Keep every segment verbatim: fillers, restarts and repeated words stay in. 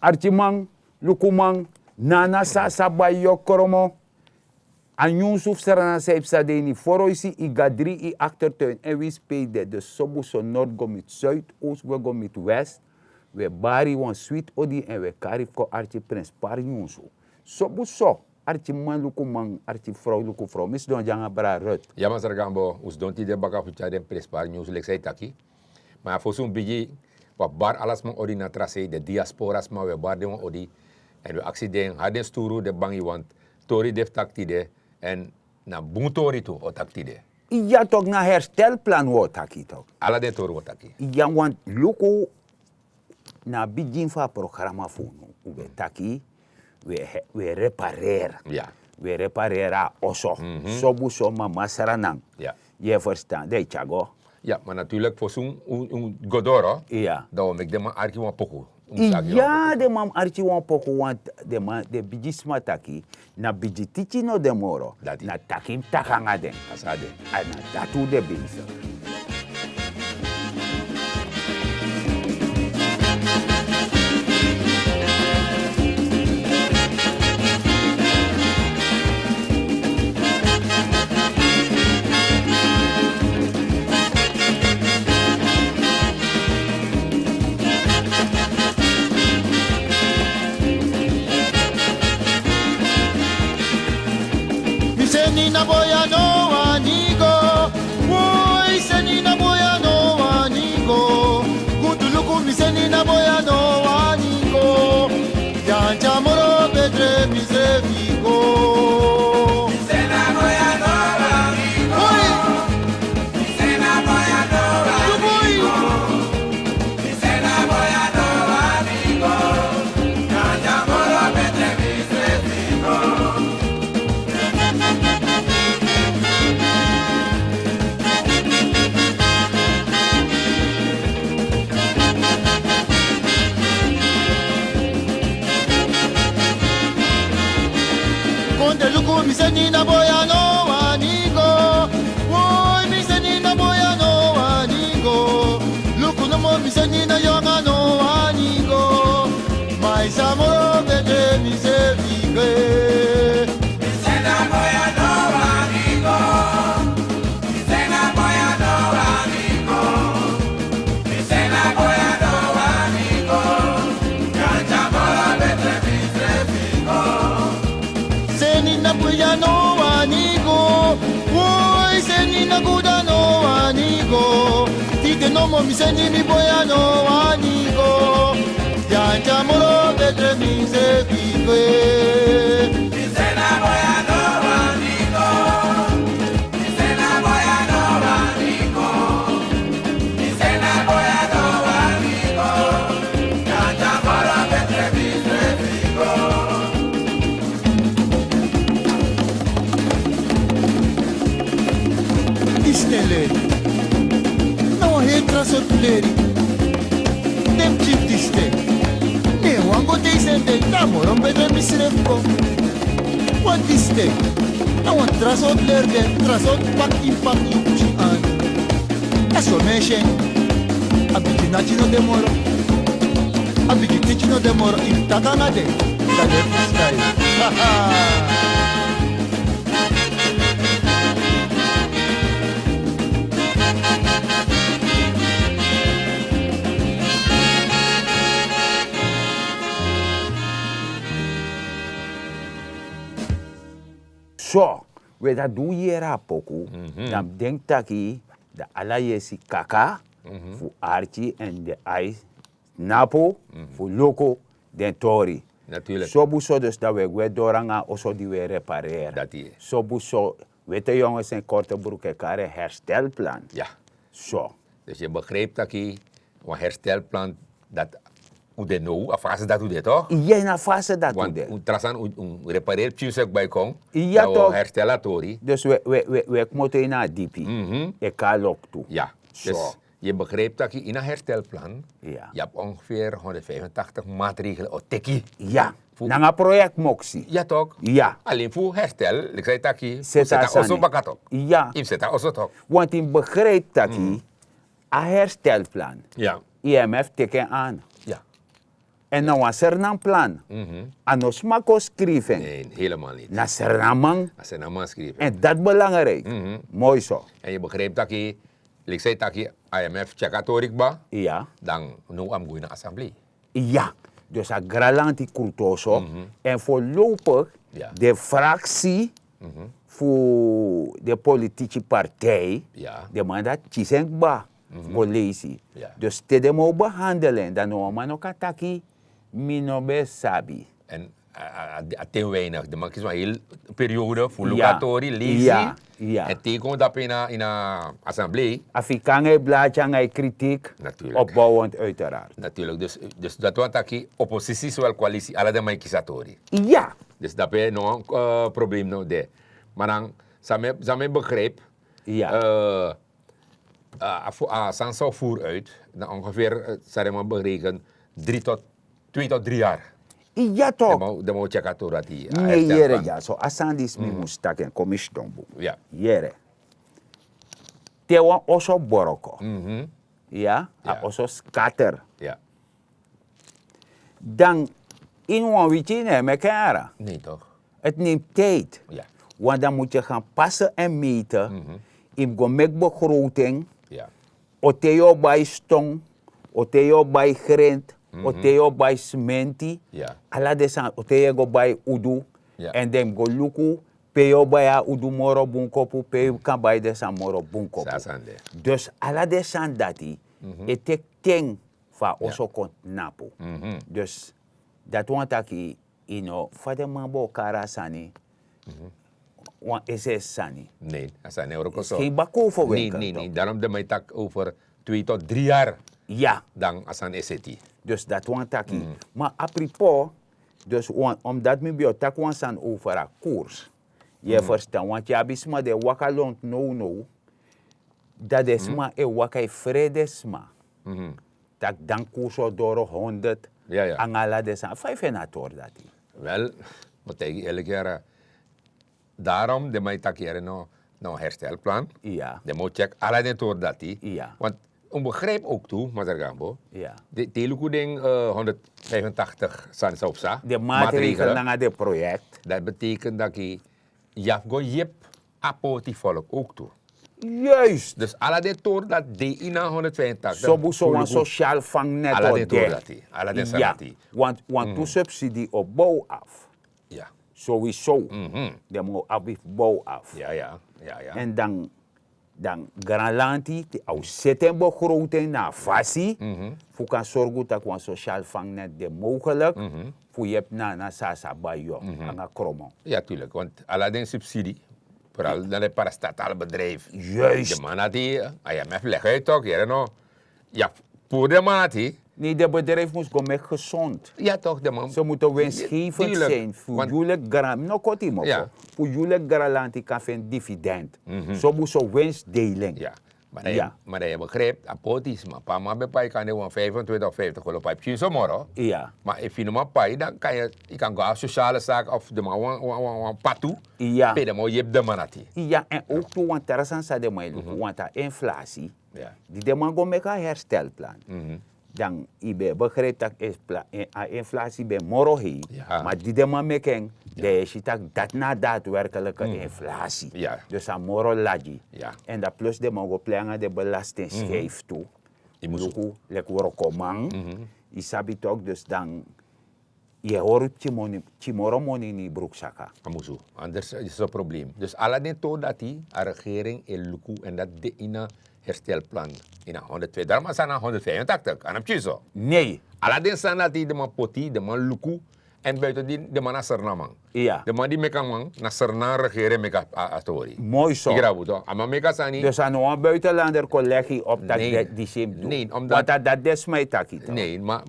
Arkiman, lukuman, nana san a sa bai yu o kromo. A nyunsu fu srana san yu psa de ini foroisi, yu gadri, yu aktertuin èn wi spei de. De sobu so nord go miti suid, oos gwe go miti west. Wi e bari yu wan switi odi èn wi e kari fu kon arki prenspari nyunsu. Sobu so, arkiman, lukuman, arkifrow, lukufrow, mi sidon gi nanga brada rut. Ya masra gambo, un sidon tide baka fu tyari den prenspari nyunsu leki san yu taki. Ma ya fosi un bigin, wi abi bari ala sma odi na tra sei, den diaspora sma, wi e bari den wan odi. Èn wi e aksi den, hari den sturu den bangi wantu tori de fu taki tide. Èn na bun tori tu o taki tide. Ya tok, na herstelplan wi o taki tok. Ala den tori wi o taki. Ya wantu luku, na a bigin fu a programa fu unu un ben taki, wi e reparer. Wi e reparer a oso. Sobu so mama sranan. Yu e ferstan, dan yu tyari go. Ya, ma naturlik fosi un go doro, dan wi o meki den man arki wan poku. Ya, den man arki wan poku, want den man, den bigisma taki, na bigi tiki no de moro. Na taki mus taki nanga den. A na dati un de bezig. Mi seni na boya no wani go. Woi, seni na boya no wani go. Gudu luku, mi seni na boya no wani go. Dyandya moro betre mi sefi go. Woi. Konde luku, mi seni na boya no wani go. Woi, mi seni na boya no wani go. Luku nomo, mi seni na yonga no wani go. Ma yu sa moro betre mi sefi gwe. Seni na boya no wani go. Woi, seni na guda no wani go. Tide nomo mi seni mi boya no wani go. Dyandya moro betre mi sefi gwe. Disi ten leri na wan heri tra sortu leri. Den pikin disi ten, ne wan go tei seni den, dan a moro betre mi srefi go. Wan disi ten na wan tra sortu leri, den tra sortu paki, paki yu pikin anu. A so mi e si en. A bigi nati no de moro. A bigi tiki no de moro. Yu taki nanga den, dan den e fruskai. So, we dati di un yere a poku, dan mi denki taki, dan ala yesi kaka fu arki èn den ai tnapu fu luku den tori. Sobu so dus dan we gwe doro nanga a oso di we repareri. Sobu so, wete yonges en korte bruku e kari en herstelplan. So. Dus yu begrijpi taki wan herstelplan, dati un de now, a fase dati un de tok? Ya, na a fase dati un de. Tra sani un repareri pikin seki bai kon. Ya tok. Herstel a tori. Dus we kmoto ini a dipi. E kari loktu. Ya. Dus yu e begrijpi taki ini a herstelplan yu abi ongeveer honderdvijfentachtig maatregelen o teki. Ya. Nanga proyekti moksi. Ya tok. Ya. Alen fu herstel, leki san yu taki, fu seti a oso baka tok. Ya. Yu mus seti a oso tok. Want yu mus begrijpi taki a herstelplan, I M F teki en an. Ya. En na wan sernan plan. A no sma kon skrifi en. Na sernan man. En dat belangrijk. Moi so. En yu begrijp taki liksi a e taki, imf tyeki a tori kba. Dan no a mus go ini a assemblee. Ya. Dus a gralanti krutoso. En voorlopig de fraksi fu de politiki partij, de man dati kisi en kba go leisi. Dus te den man o behandel en dan no wan man no kan taki mi no ben sabi. En a ten weinig de man kisi wan heli periode fu luku a tori leisi. En teken unu dapu ini a assemblee. A fika nanga yu blati nanga yu kritik. Opbowend uiteraard. Natuurlik. Dus dati wani taki opposisi sowel koalisi ala den man e kisi a tori. Ya. Dus dapu no wan probleem no de. Ma dan san mi e begrijp, a sani san o voer uit na ongeveer, san den man berekent, dri tot twee tot dri yari. Ya tok. Den man o tyeki a tori dati. Ne yere dya so a sani disi mi mus taki en kon mi sidon bun. Yere, te wan oso boroko, ya a oso skater, dan ini wan wiki yu no e meki en ara. Eti nen tijdi. Want dan mus yu gan pase en mete. Yu mus go meki begroting. O te yu o bai ston, o te yu o bai grent, o te yu o bai smenti. Ala den sani o te yu e go bai udu. En den mus go luku pe yu o bai a udu moro bun kopu pe yu kan bai den sani moro bun kopu. Dus ala den sani dati e teki ten fu a oso kon tnapu. Dus dati wani taki yu no fa den man bo kari a sani. Wan ese sani. Nei a sani e wroko so. Skin baku fu wenkel. Nei nei nei darom den man e taki over twee tot dri yari. Ya. Dan a sani e seti. Dus dati wani taki. Ma apripo, dus omdat mi ben o taki wan sani over a koers. Yu e ferstan wanti abi sma di e waka lontu nownow, dan den sma e waka e frede sma. Tak' dan kursu o doro honderd nanga ala den sani fa yu feni a tori dati? Wel, mi o taigi yu erlik yara. Darom den man e taki yere no na wan herstelplan. Den man o tyeki ala den tori dati. Want un begrijp ook tu masargambo, te yu luku den honderdvijfentachtig sani san un psa, den maatregel nanga den proyekt. Dati betekent daki yu abi go yepi a poti volk ook tu. Juist. Dus ala den tori dati de ini a honderdvijfentachtig. Sobu so wan sosial vangnet o de. Ala den tori dati. Want tu subsidi o bow af. Sowieso. Den mus abi fu bow af. En dan granlanti a o seti en begroting na a fasi fu kan sorgu tak' wan sosial vangnet de mogelik fu yepi na a na sasa bai yu nanga kromo. Ya tulik want ala den subsidi, foral na den parastatal bedrijf. Juist. Den man na di a yamef legi uit tok yere no. Ya, puru den man na di. Nei den bedrijf mus go meki gesond. Ya tok den man se mutu winstgevend sin fu yu leki gran mi no koti moko, fu yu leki granlanti kan feni dividend. Sobu so winstdeling. Ma dan yu e begrijp a poti sma pe a man ben pai kan de wan vijfentwintig of vijftig kolopai pikin so moro. Ma efu yu no man pai dan kan yu kan go na sosiale sake of den man wan patu. Pe den man o yepi den man na di. Ya èn owk tu wan tra sani san den man e luku want a inflasi, di den man go meki a herstelplan, dan yu ben e begrijpi tak' a inflasi ben moro hei. Ma di den man meki en, dan yu e si tak' dati na a daadwerkelike inflasi. Dus a moro lagi. Èn dan plus den man go plei nanga den belastinskijfu tu. Yu mus luku leki wrokoman. Yu sabi tok dus dan yu e hori pikin moro moni ini yu bruksaka. A musu, anders is a problem. Dus ala den tori dati a regering e luku èn dati de ini a herstelplan. Ini a honderdvijftig dan man sani na honderdvijfentaktik a no pikin so. Nei. Ala den sani dati den man poti den man luku. Èn buiten di den man na sernan man. Den man di meki a man na sernan regering meki a tori. Moi so. A man meki a sani. Dus a no wan buitenlander kon legi yu op taki di same du. Nei omdat dati den sma e taki. Nei ma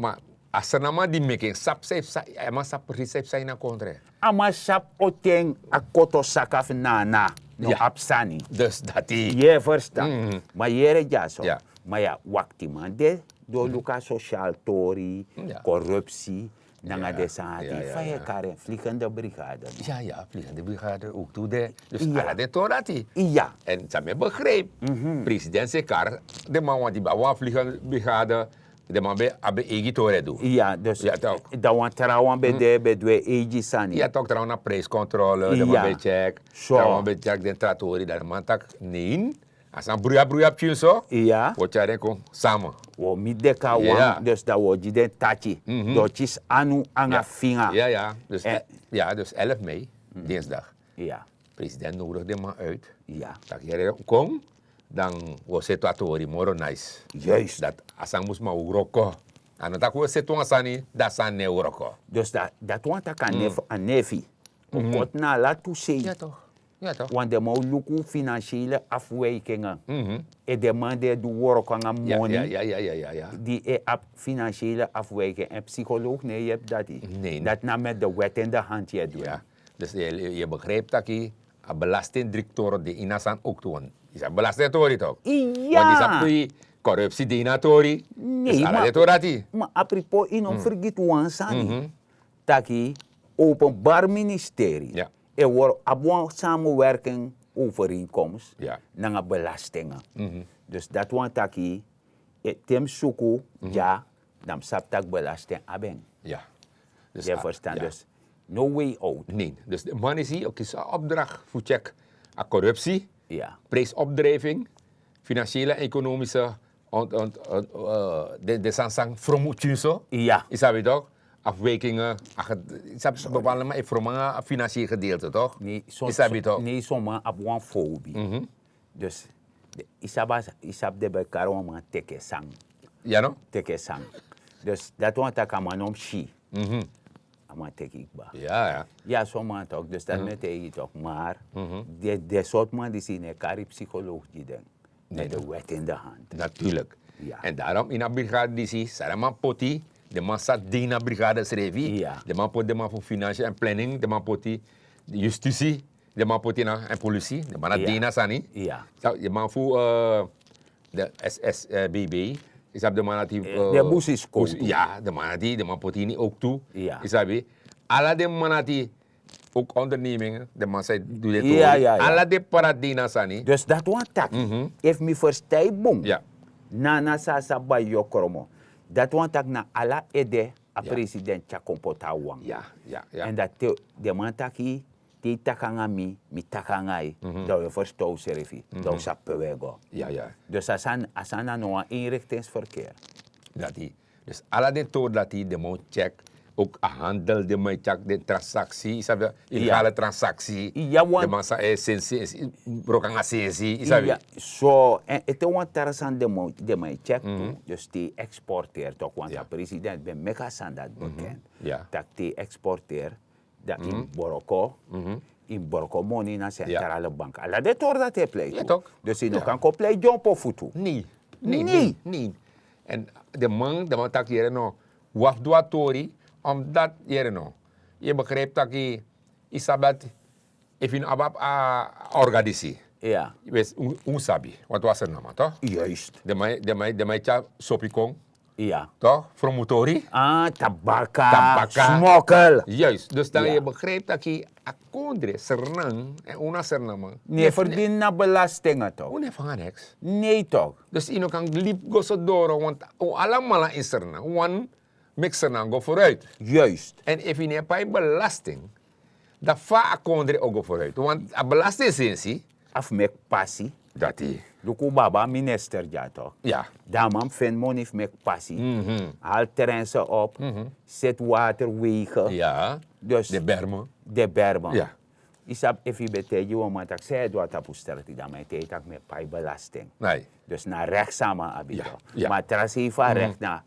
a srnaman di meki en sabi san yu fu sabi a man sabi presis san yu fu sabi ini a kontre. A man sabi o ten a koto saka fu nana no abi sani. Dus dati yu e ferstan. Ma yere dyaso. Ma ya waktiman de di o luku a sosial tori, korupsi nanga den sani dati fa yu e kari en fligende brigade. Ya ya fligende brigade owk tu de. Dus ala den tori dati. Ya èn san mi e begrijpi, president se kari den man wan di ben abi wan fligende brigade. Den man ben abi eigi tori e du. Ya dus, dan wan trawan ben de ben du en eigi sani. Ya tok trawan na prijskontrole den man ben check. Trawan ben check den tra tori dan den man taki nein. A san bruya bruya pikin so. Ya. Wi o tyari en kon sama. Wi o miti den kon na wan dus dan wi o gi den taki. Doti isi anu nanga finga. Ya ya. Dus elf mei, dinsdag. President nodigi den man uit. Taki yere kon dan wi o seti a tori moro nice. Dati a san mus man wroko. A no taki wi o seti wan sani dan a sani no e wroko. Dus dati wan taki a nefi o koti na ala tu sei. Want den man o luku finansiele afwijkingen. Efu den man di e du wroko nanga moni di e abi finansiele afwijkingen en psikoloog no e yepi dati. Dati na met de wet in de hand yu e du en. Dus yu e begrijpi taki a belastingdriktor de ini a sani owktu wan. Yu sabi belastingtori tok? Wan di sabi pui korupsi de ini a tori. Ala den tori dati. Ma apripo yu no fergiti wan sani taki openbari ministeri e wori abi wan samenwerking overeenkomst nanga belastingen. Dus dati wan taki te mi suku dya dan mi sabi tak' belasting abi en. Yu e ferstan dus no way out. Nen dus de man disi o kisi a opdrakt fu tyek a korupsi, prijsopdrijfing, finansiele ekonomische den sani san fromu tyunso. Yu sabi tok? Afwijkingen. Bepaalde man e fromu nanga a finansieel gedeelte tok? Yu sabi tok? Nei son man abi wan fobi. Dus yu sabi den ben kari wan man teke sang. Teke sang. Dus dati wan taki a man no mus si. A man teki kba. Ya so man tok dus dati mi e taigi yu tok mar den sortu man disi yu no e kari psikoloog gi den. Met de wet in de hand. Natuurlik. En darom ini a brigade disi san den man poti den man sa de ini a brigade srefi. Den man poti den man fu finansi en planning den man poti justisi. Den man poti na en polisi den man na de ini a sani. Den man fu de ssbb. Yu sabi den man dati den busiskowtu. Ya den man dati den man poti ini owktu. Yu sabi ala den man dati ook ondernemingen den man sa e du den tori ala den papa dati de ini a sani. Dus dati wan taki efu mi ferstan yu bun na na san a sa bai yu o kromo. Dati wan taki na ala ede a president tyari kon poti a wan. Èn dati den man taki te yu taki nanga mi mi taki nanga yu dan wi e ferstan usrefi dan wi sabi pe wi e go. Dus a sani na no wan inriktingsverkeer. Dati dus ala den tori dati den man o tyek. Ook a handel den man e tyek den transaksi yu sabi illegale transaksi. Den man sa e sensi broko nanga sensi yu sabi. So èn ete wan tra sani den man e tyek tu dus te yu exporteer tok want a president ben meki a sani dati bekend tak' te yu exporteer dan yu mus broko yu mus broko moni na sentrale bank ala den tori dati e plei tu. Dus yu no kan kon plei dyompo futu. Nei nei nei. Èn den man den man taki yere no wi abi fu du a tori omdati yere no yu e begrijpi taki yu sabi dati efu yu no abi a orga disi yu wesi un sabi wantu wan sernama to. Den man e tyari sopi kon to fromutori tabaka smokel. Juist dus dan yu e begrijpi taki a kondre sernan èn un na sernaman no e ferdini na belastinge to un no e fanga neks. Nei to dus yu no kan libi go so doro want un alamala in sernan wan meki sernan go foruit. Juist. Èn efu yu no e pai belasting dan fa a kondre o go foruit want a belasting sensi a fu meki pasi. Dati luku baba minister dya to dan a man mus feni moni fu meki pasi hali trense op seti water wege. Dus den berme den berme yu sabi efu yu ben taigi wan man tak' san yu e du na tapu strati dan man e taigi tak' mi e pai belasting. Dus na rek san a man abi to ma a tra sei fu a rek na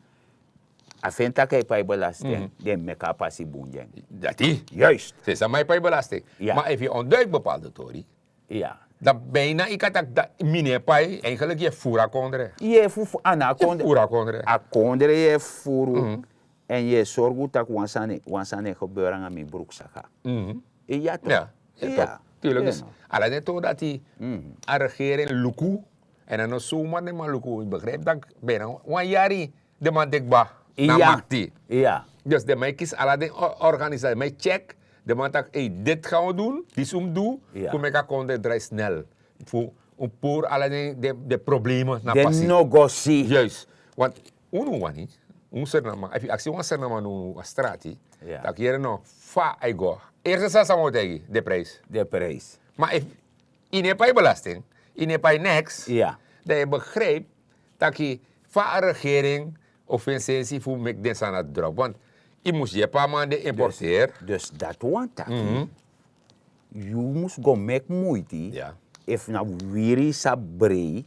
a feni tak' a e pai belasting den meki a pasi bun gi en. Dati juist. Sesa man e pai belasting ma efu yu onduik bepaalde tori dan bijna yu kan taki mi no e pai eigenlik yu e furu a kondre. Yu e furu a kondre a kondre yu e furu. Èn yu e sorgu tak' wan sani e gebeur nanga mi bruksaka. Iya tok. Tuurlik dus ala den tori dati a regering luku. Èn a no soma den man luku yu begrijpi tak' bijna wan yari den man de kba na makti. Dus den man e kisi ala den organisasi den man e tyek den man taki ei diti gan wi dun disi un mus du fu meki a kondre drai snel fu un puru ala den probleme na pasi. Den no go si. Juist want Unu wani, un sernaman efu yu aksi wan sernaman na unu a strati, taki yere no, fa a e go. Erste sani san mi o taigi, de prijs. De prijs. Ma efu yu no e pai belasting, yu no e pai neks, dan yu e begrijpi taki fa a regering o feni sensi fu meki den sani dati drop, want yu mus yepi a man di e importeri. Dus dati wani taki yu mus go meki muiti, efu na wiri yu sabi brei,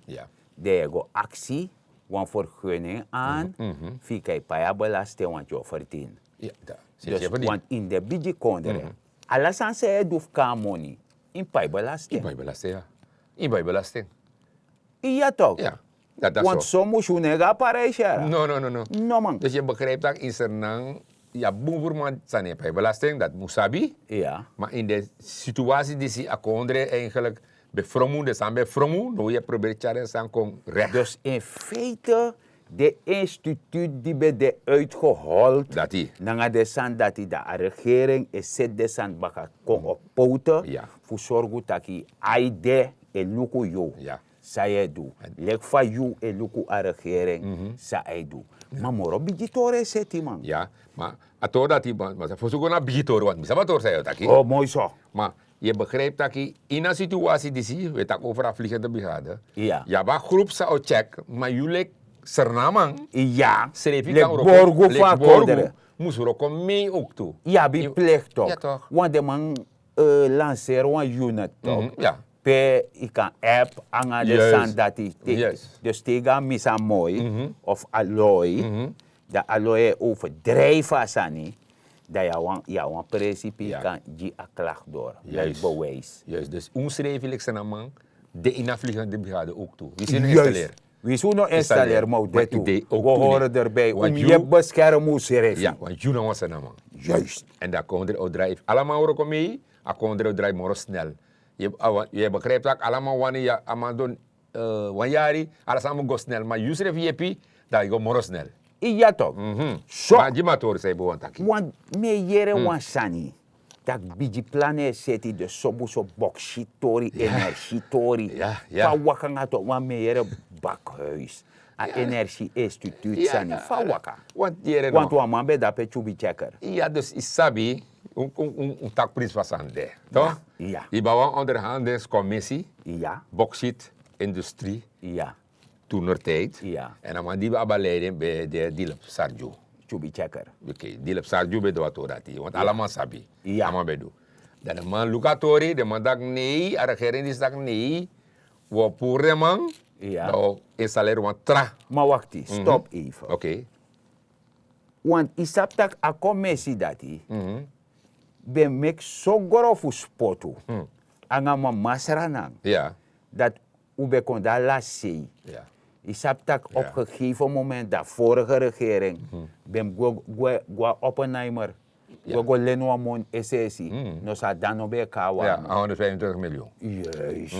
dan yu e go aksi wan fergunin an fu yu kan e pai a belasting, want yu o fertin. Dus want ini den bigi kondre, ala sani san yu e du fu kon na moni, yu mus pai belasting. Yu mus pai belasting. Iya tok. Want so mus yu no e go na parijs yara. No no no no. No man. Dus yu e begrijpi tak' ini sernan yu abi bun ferman san no e pai belasting, dati mus sabi. Ma ini den situasi disi a kondre eigenlik ben fromu, den sani ben fromu, now yu e proberi tyari den sani kon rekti. Dus in feite den instituut di ben de uitgehold nanga den sani dati, dan a regering e seti den sani baka kon op poten fu sorgu taki a ede e luku yu san yu e du, leki fa yu e luku a regering san a e du. Ma moro bigi tori e seti man. Ya, ma a tori dati man sa fosi go na bigi tori, want mi sabi a tori san yu o taki. O moi so. Ma yu e begrijpi taki ini a situasi disi wi e taki over a vliegende brigade, yu abi a grupu san o tyeki, ma yu leki sernaman srefi kan wroko, leki borgu mus wroko mei owktu. Yu abi plekti tok. Want den man lanseri wan unit tok, pe yu kan app nanga den sani dati. Dus te yu go na misi a moi of a loi, dan a loi e overdrijfi a sani, dan yu na wan prinsipi yu kan gi a klakti doro, leki bewijs. Dus unsrefi leki sernaman de ini a vliegende brigade owktu. Wi si no instaleri. Wi si un no instaleri, ma un de tu. Wi hori derbi, un mus beskermi unsrefi. Want yu na wan sernaman. Èn dan a kondre o drai, efu ala man wroko mei, a kondre o drai moro snel. Yu e begrijpi tak' ala man wani a man don wan yari, ala sani mus go snel, ma yu srefi yepi, dan yu go moro snel. Iya tok. So ma gi mi a tori san yu bo wani taki. Want mi e yere wan sani tak' bigi plan e seti, den sobuso boksi tori, energie tori. Fa waka nanga tok, want mi e yere bakhuis, a energie instituut sani, fa waka. Want wan man ben de ape, tyubi checker. Iya, dus yu sabi un taki prinsipi fu a sani de. Yu ben abi wan onderhandelingscommissie, boksiet industrie, toenertijd. Èn a man di ben abi a leiding ben de Dilip Sarju. Tyubi checker. Dilip Sarju ben du a tori dati, want ala man sabi. A man ben du. Dan den man luku a tori, den man taki nei, a regering disi taki nei, wi o puru den man, dan wi o instaleri wan tra. Ma wakti, stop even. Want yu sabi tak' a komesi dati ben meki so grofu spotu nanga mamasra nan, dati un ben kon de a lasi sei. Yu sabi tak' op gegeven moment, dan vorige regering ben mus gwe na Oppenheimer, gwe go leni wan moni es'esi. Noso a dan no ben e kon na wan. Yes.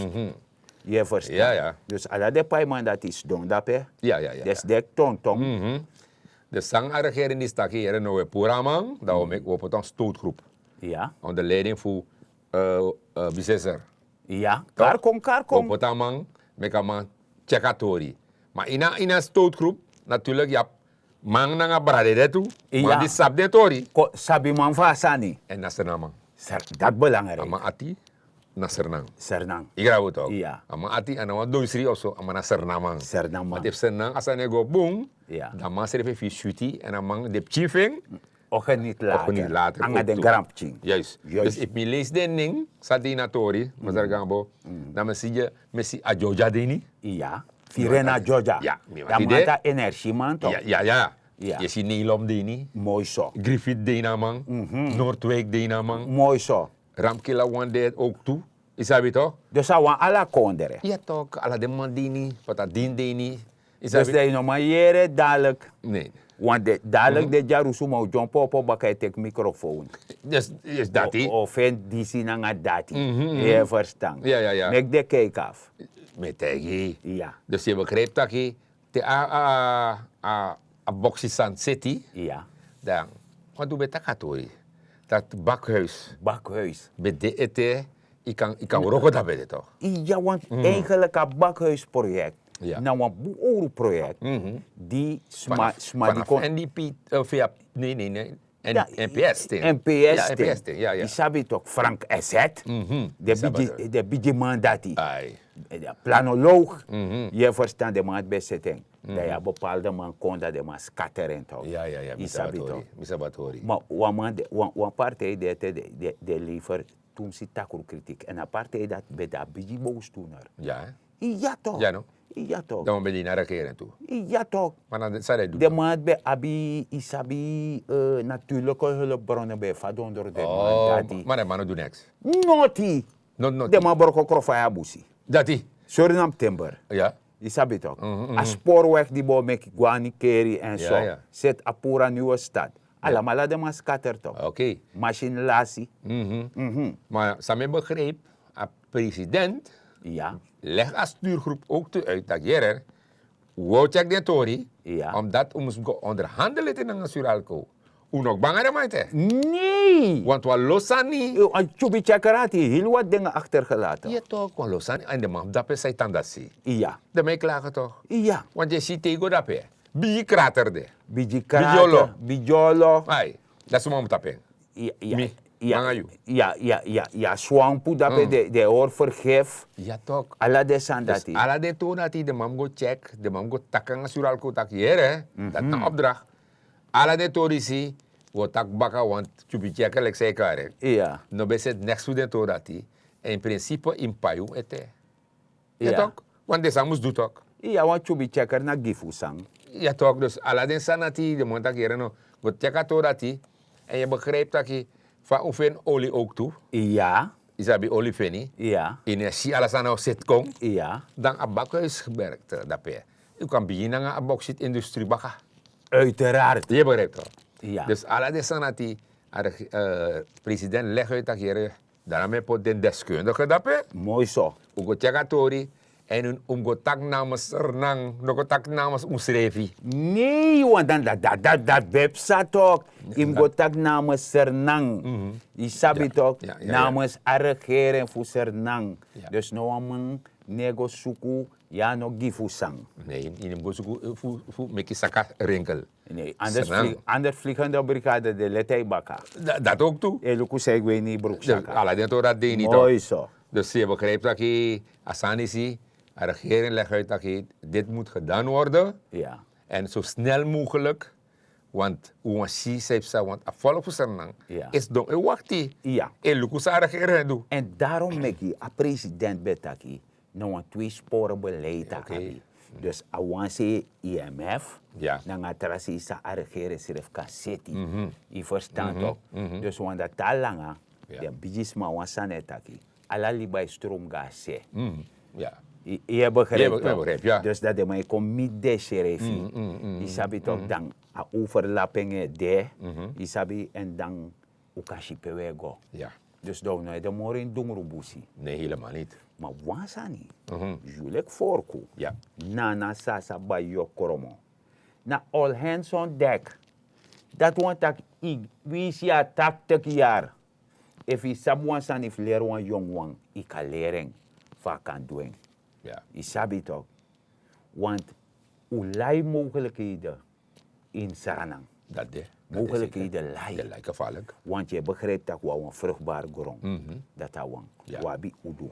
Yu e ferstan? Dus ala den paiman dati sidon dape, den sideki tonton. Den san a regering disi taki, yere no, wi e puru a man, dan wi o poti wan stowtgrup, onder leiding fu biseser. Kari kon, kari kon. Wi o poti a man, meki a man tyeki a tori. Ma ini a stowtgrup, naturlik yu abi man nanga brada ede tu, man di sabi den tori. Sabi man fu a sani. Èn na sernaman. Dati belangrijk. A man ati na sernan. Sernan. Yu grabu tok. A man ati a na wan doisri of so, a man na sernaman. Sernaman. Efu sernan a sani e go bun, dan a man srefi e firi switi, èn a man, den pikin fu en o geniti later nanga den granpikin. Dus efu mi leisi den nen san de ini a tori, masra Gambo, dan mi e si dya, mi e si a Djodja de ini. Firena Djodja. Dan a man dati a energieman tok. Yu e si Neilom de ini. Moi so. Griffith de ini a man. Noordwijk de ini a man. Moi so. Ramkila wan de owktu. Yu sabi tok. Dus a wan ala kondre. Ya tok, ala den man de ini, Patadin de ini. Dus dan yu no man yere dadilik. Want dadilik den dyarusu man o dyompo opo baka e teki microfoon. Dus dati o feni disi nanga dati. Yu e ferstan? Meki den keki afu. Mi e taigi yu. Dus yu e begrijpi taki te a boksi sani seti, dan want un ben taki a tori dati bakhuis, bakhuis ben de ete, yu kan wroko dape de tok. Ya, want eigenlik a bakhuisprojekt Na wan bun owru proyek di sma di kon. N D P, via, nee, nee, nee. N P S ten. N P S ten. Yu sabi tok, Frank Eset. Den bigi man dati. Planoloog. Yu e ferstan, den man ben seti en. Dan yu abi bepaalde man kon, dan den man skatter en tok. Yu sabi tok. Ma wan man, wan partij de ete, den lever tumsi takru kritik. En a partij dati ben de a bigi bowstuner. Iya tok. Iya tok. Dan ben de ini a regering tu. Iya tok. Ma na san den du? Den man ben abi, yu sabi, natuurlijke hulpbronnen ben fadon doro den man dati. Ma den man no du niks. Noti. Den man broko krofaya busi. Dati. Suriname timber. Yu sabi tok. A spoorweg di bo meki go na Nickerie en so. Seti a pura Nieuwe Stad. Alamala den man skatter tok. Masin lasi. Ma san mi begrijp, a president leg a stuurgroep ook toe uit dat yere. Wo check den tori. Omdat un mus go onderhandelen te nanga Suralco. Un no banga den man te. Nee. Want wan lo sani. Wan tyubi checker ati, heel wat dingen achtergelaten. Yu tok, wan lo sani. En den man dape sai tan dati. Iya. Den man e klagen tok. Iya. Want yu si tego dape. Bigi krater de. Bigi krater, bigi olo. Ai, dati suma mus tapu en. Mi nanga yu. Ya, ya, ya, ya, swampu dape, den hori vergif. Ya tok. Ala den sani dati. Ala den tori dati den man mus go check, den man mus go taki nanga Suralco taki yere, dati na opdracht. Ala den tori disi wi o taki baka, want tyubi checker leki san yu kari en. No ben seti neks fu den tori dati. En in principe yu mus pai un ete. Ya tok. Want den sani mus du tok. Ya, wan tyubi checker na gi fu san. Ya tok, dus ala den sani dati den man taki yere no. Go check a tori dati. En yu begrijp taki fa un feni oli ook tu. Ya. Yu sabi oli feni. Ya. Yu no e si ala sani o seti kon. Ya. Dan a bakhuis gewerkt dape. Yu kan bigin nanga a bauxietindustrie baka. Uiteraard. Yu begrijp tok. Ya. Dus ala den sani dati a president leg uit taki yere. Dan a mi e poti den deskundige dape. Moi so. Un go tyari a tori. En un mus go taki namens Sranan, no go taki namens unsrefi. Nee, want dan dati, dati, dati ben psa tok. Yu mus go taki namens Sranan. Yu sabi tok, namens a regering fu Sranan. Dus no wan man no e go suku, ya no gi fu san. Nee, yu no mus go suku fu meki saka rinkel. Nee, anders vliegende brigade de leti yu baka. Dati ook tu. E luku san yu gwe ini yu broeksaka. Ala den tori dati de ini tok. Moi so. Dus yu begrijp taki a sani disi, a regering leg uit taki dit moet gedaan worden. En zo snel mogelijk, want un wani si san yu psa, want a volk fu Sranan is don e wakti. E luku san a regering e du. En daarom meki a president ben taki na wan tweespore beleid a abi. Dus a wan sei I M F nanga a tra sei san a regering srefi kan seti. Yu ferstan tok. Dus wan dati a langa, den bigisma wan sani e taki, ala liba e strom go na se. Yu e begrijp tok. Dus dati den man e kon miti densrefi. Yu sabi tok, dan a overlapping e de. Yu sabi, en dan un kan si pe un e go. Dus dan un no e de moro ini dungru busi. Nee, helemaal niet. Ma wan sani, yu leki Forku, Nana, Sasa, Bayo, Kromo, na all hands on deck. Dati wani taki, winsi yu abi taktik yari, efu yu sabi wan sani fu leri wan yongu wan, yu kan leri en fa a kan du en. Yu sabi tok. Want un lai mogelijkheden in Sranan. Mogelijkheden lai. Want yu e begrijp tak' wi abi wan vruchtbare grond. Dati a wan. Wi abi udu.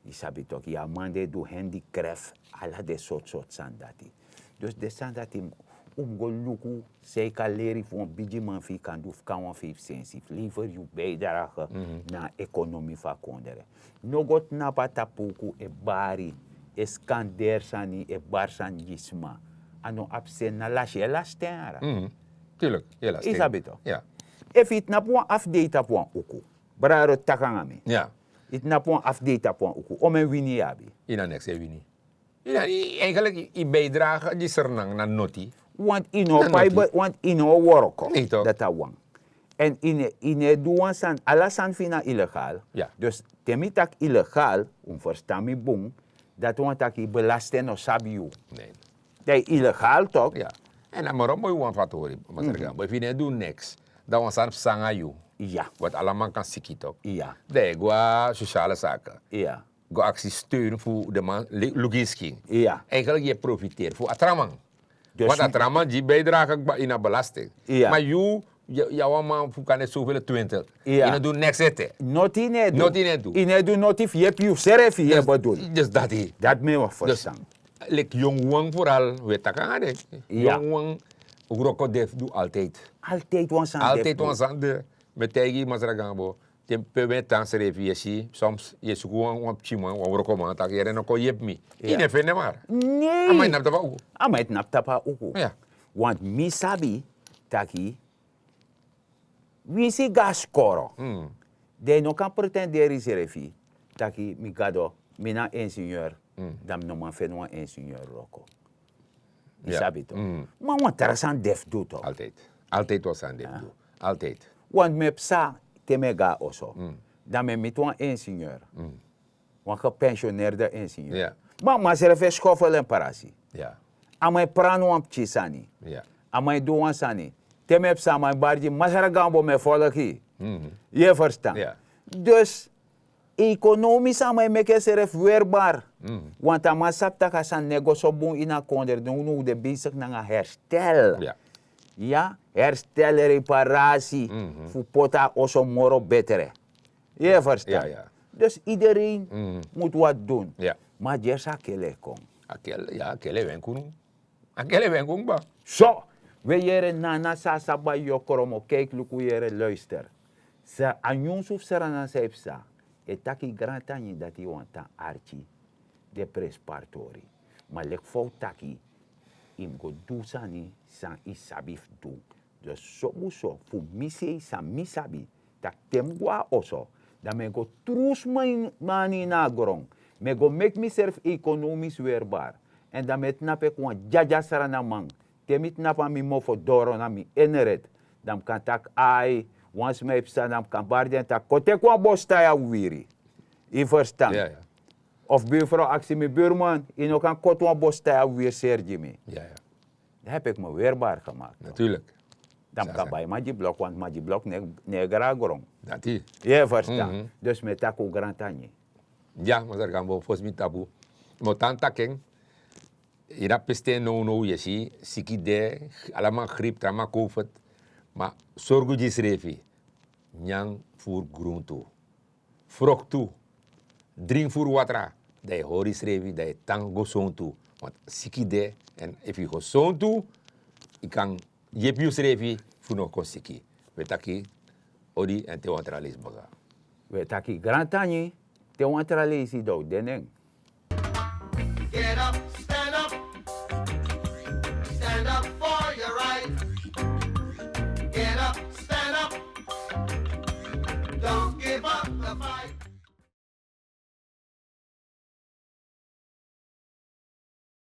Yu sabi tok, yu abi man di e du handicraft, ala den sortu sortu sani dati. Dus den sani dati un mus go luku san yu kan leri fu wan bigiman fu yu kan du fu kon na wan feifi sensi fu lever yu bijdrage na a ekonomi fu a kondre. No go tnapu a tapu uku e bari, e skanderi sani, e bari sani gi sma. A no abi seni, na lasi yu e lasi ten yara. Yu sabi tok. Efu yu tnapu wan afdei tapu wan uku, brada, taki nanga mi. Yu tnapu wan afdei tapu wan uku, on men wini yu abi? Yu na neks e wini. Yu na, yu, eigenlijk yu bijdrage gi Sranan na noti. Want yu no pai, want yu no worko. Dati a wan. En yu no e du wan sani, ala sani fu yu na illegaal. Dus te mi taki illegaal, un ferstan mi bun, dati wani taki yu belasting no sabi yu. Dan yu illegaal tok. En a moro moi wan fu a tori, Masra Gambo, efu yu no e du neks, dan wan sani psa nanga yu. Want ala man kan siki tok. Dan yu e go na sociale zaken. go aksi steun fu de man lukinski. Eigenlijk yu e profiteri fu a tra man. Want a tra man gi bijdrage kba ini a belasting. Maar yu, yu a wan man fu kan net zoveel twintig. Yu no du neks ete. Noti yu no e du. Yu no e du noti fu yepi yu srefi yu e bedul. Dus dati. Dati mi e wan ferstan. Leki yongu wan foral wi e taki nanga den. Yongu wan wroko de fu du. Altijdi wan sani de. Mi e taigi yu masra gambo, ten pe wi e tan srefi yu e si soms yu e suku wan pikinman wan wrokoman taki yere no kon yepi mi. Yu no e fende mari. A man e tnapu tapu a uku. A man e tnapu tapu a uku. Want mi sabi taki winsi go na skoro, dan yu no kan pretenderi yusrefi taki mi gado, mi na ingenieur, dan mi no man feni wan ingenieur wroko. Yu sabi to. Ma wan tra sani de fu du to. Altijdi. Altijdi wan sani de fu du. Altijdi. Want mi e psa te mi e go na oso, dan mi e miti wan ingenieur, wan gepensionerde ingenieur. Ma a man srefi e skofel en prasi. A man e prani wan pikin sani. A man e du wan sani. Te mi e psa a man e bari gi masra gambo mi e folki. Yu e ferstan? Dus ekonomis a man e meki ensrefi werbar. Want a man sabi tak' a sani no e go so bun ini a kondre. Den unu de besik nanga herstel. Ya, herstel, reparasi, fu poti a oso moro betre. Yu e ferstan? Dus idereen mus wati dun. Ma gersi a kele e kon. A kele e wenkunu. A kele e wenkunu kba. So, wi e yere nana san a sabi a yokromo kaiki luku yere luister. Sa a nyunsu fu srana san e psa, e taki grantangi dati yu wani tan arki. Den prenspari tori. Ma leki fa un taki, yu mus go du sani san yu sabi fu du. Dus sobun so fu mi sei san mi sabi, tak' te mi go na oso, dan mi e go trus mani ini a gron. Mi e go meki misrefi ekonomis werbar. Èn dan mi e tnapu enke wan dyadya sranaman. Te mi tnapu na mi mofo doro na mi eneret, dan mi kan taki ai, wan sma e psa dan mi kan bari den taki kon teki wan bostai a wiwiri. Yu ferstan? Of birfrow aksi mi birman, yu no kan koti wan bostai a wiwiri seri gi mi. Dan hebi eki mi werbar gemaakt. Dan mi kan bai magi blok want magi blok no e gro na gron. Yu e ferstan? Dus mi e taki un grantangi. Ya masra gambo fosi mi tapu, mi o tan taki en. Ini a pisten nownow yu e si siki de, alaman grip traman covid. Ma sorgu gi yusrefi. Nyan furu gruntu, froktu, dringi furu watra, dan yu hori yusrefi dan yu tan gesontu. Want siki de, èn efu yu gesontu, yu kan yepi yusrefi fu no kon siki. Wi e taki odi èn te wan tra leisi baka. Wi e taki grantangi. Te wan tra leisi dan un de nen.